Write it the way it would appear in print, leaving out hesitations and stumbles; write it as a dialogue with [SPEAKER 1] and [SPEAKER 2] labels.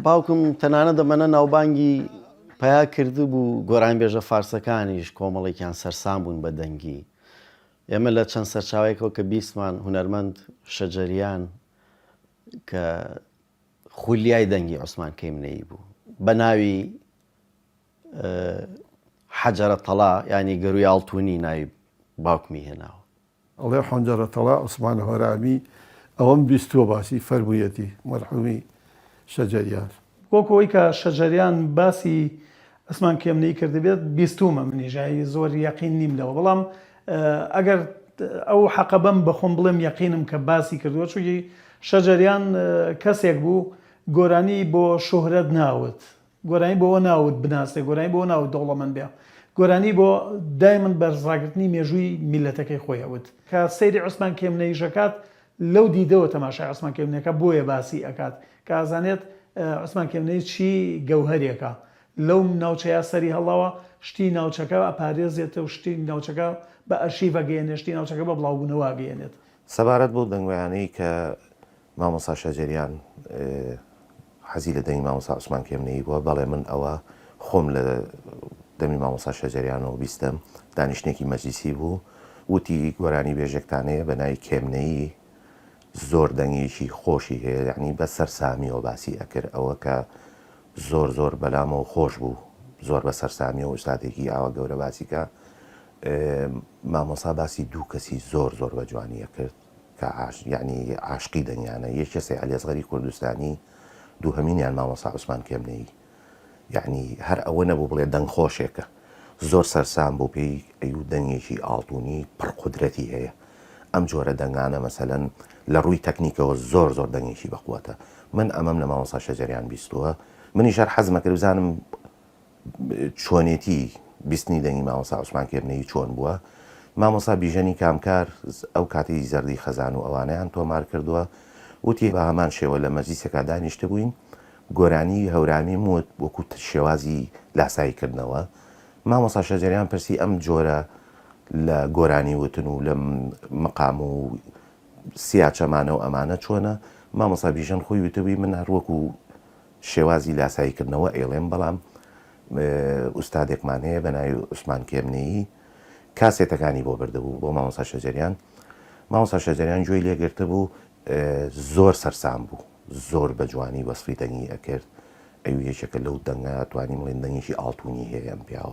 [SPEAKER 1] باوکم تەنانەت ئەمەنە ناوبانگی پیا کردبوو، گۆرانیبێژە فارسەکانیش کۆمەڵێکیان سەرسام بوون بە دەنگی. ئێمە لە چەند سەرچاوەیەکەوە کە بیستمان هونەرمەند شەجەریان کە خولیای دەنگی عوسمان کەیمنەیی بوو بە ناوی حەجەرە تەڵا یانی گەرووی ئاڵتوونی ناوی باوکمی هێناوە.
[SPEAKER 2] ئەڵێ حەنجەرە تەڵا عوسمان هۆرامی ئەوەم بیستووە باسی فەرموویەتی مەرحومی شەجەریان.
[SPEAKER 3] وەکو ئەوەی کە شەجەریان باسی عوسمان کێمنەی کردبێت بیستوومە منیش یانی زۆر یەقین نیم لەوە بەڵام ئەگەر ئەو حەقە بەم بەخۆم بڵێم یەقینم کە باسی کردووە چونکی شەجەریان کەسێک بوو گۆرانی بۆ شوهرەت ناوت گۆرانی بۆ ئەوە ناوت بناسرێ، گۆرانی بۆ ئەوە ناوت دەوڵەمەند بێ، گۆرانی بۆ دایمەن بەرزڕاگرتنی مێژووی میللەتەکەی خۆی ئەوت. کە سەیری عوسمان کێمنەییش ئەکات لەو دیدەوە تەماشای عوسمان کێمنەی ئەکات بۆیە باسی ئەکات کە ئەزانێت عوسمان کێمنەیی چی گەوهەرێکە لەو ناوچەیە سەری هەڵداوە شتی ناوچەکە ئەپارێزێت و شتی ناوچەکە بە ئەرشیڤ ئەگەیەنێت شتی ناوچەکە بە بڵاوبوونەوە ئەگەیەنێت.
[SPEAKER 4] سەبارەت بەو دەنگۆیانەی کە مامۆستا شەجەریان حەزی لە دەنگی مامۆستا عوسمان کێمنەیی بووە، بەڵێ من ئەوە خۆم لە دەمی مامۆستا شەجەریانەوە بیستم، دانیشتنێکی مەجلیسی بوو، وتی گۆرانی بێژێکتان هەیە بە ناوی کێمنەیی زۆر دەنگێکی خۆشی هەیە، یەعنی بە سەرسامیەوە باسی ئەکرد، ئەوە کە زۆر زۆر بەلامەوە خۆش بوو، زۆر بە سەرسامیەوە ئوستادێکی ئاوا گەورە باسی کە، مامۆستا باسی دوو کەسی زۆر زۆر بە جوانی ئەکرد. کە یەعنی عاشقی دەنگیانە یەکێ سەی عەلی ئەسغەری کوردستانی دووهەمینیان مامۆستا عوسمان کێمنەیی یەعنی هەر ئەوە نەبوو بڵێ دەنگ خۆشێکە زۆر سەرسام بوو پێی ئەیو دەنگێکی ئاڵتونی پڕ قودرەتی هەیە ئەم جۆرە دەنگانە مەسەلەن لە ڕووی تەکنیکەوە زۆر زۆر دەنگێکی بەقوەتە من ئەمەم لە مامۆستا شەجەریان بیستووە منیش هەر حەزمە کرد بزانم چۆنێتی بیستنی دەنگی مامۆستا عوسمان کێبنەیی چۆن بووە؟ مامۆستا بیژەنی کامکار ئەو کاتەی زەردی خەزان و ئەوانەیان تۆمار کردووە، وتی بە هەمان شێوە لە مەجلیسێکا دانیشتبووین، گۆرانیی هەورامیم وت وەکوو شێوازی لاسایی کردنەوە، مامۆستا شەجەریان پرسی ئەم جۆرە لە گۆرانی وتن و لەم مقام و سیاچەمانە و ئەمانە چۆنە؟ مامۆستا بیژەن خۆی وتبووی من هەر وەکوو شێوازی لاسایی کردنەوە ئەیڵێم بەڵام ئوستادێکمان هەیە بە ناوی عوسمان کێمنەیی کاسێتەکانی بۆ بردبوو بۆ مامۆستا شەجەریان مامۆستا شەجەریان گوێی لێگرتبوو زۆر سەرسام بوو زۆر بە جوانی وەسفی دەنگی ئەکرد ئەو یەکێکە لەو دەنگە توانیم بڵێن دەنگێکی ئاڵتونی هەیە ئەم پیاوە.